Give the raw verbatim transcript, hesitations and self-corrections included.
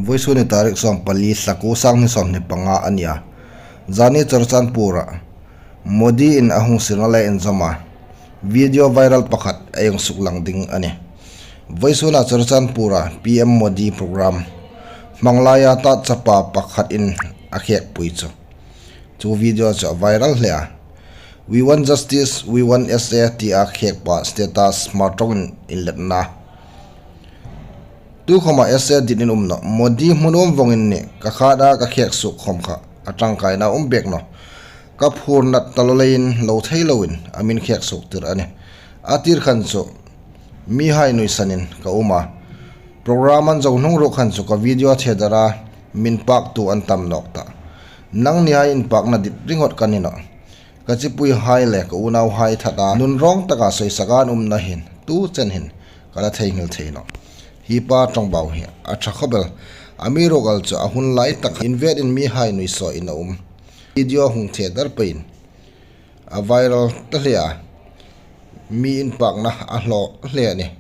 Vawisun ni tarik sawmpali, Thlakua, sangni sawmhni panga a ni a. Zani Churachandpur-a Modi-in a hung sirna le inzawma video viral pakhat ei hung suklang ding a nih. Vawisuna Churachandpur-a P M Modi program hmanglaia tat chapa pakhatin a khêkpui chu, chu video chu a viral hle a. "We want justice, we want S A," tia khêkpa status hmar ṭawngin inletna. Tukhawma S A dit in um nawh, Modi hmu nuom vawng in ni, ka khata ka khêk suok khawm kha a ṭangkaina um bek nawh. Ka phur nat ta lo leiin lo thei loin a min khêk suok tir a nih. A tir khan chu mihai nuisanin ka um a. Program an zo hnung ruok khan chu ka video thedara min paktu an tam nawk ta. Nangnihai inpakna dit ringawt ka ni nawh. Ka chipuihai le ka unauhai thata nunrawng taka sawisaka an umna hin tu chen hin ka la theinghil thei nawh. Hi pa ṭawngbau hi a ṭha khawp el. Amiruokchu a hun lai tak invetin mihai nuisain a um. Video hung thedar peiin a viral ta hle a. Mi inpakna a hlaw hle a nih.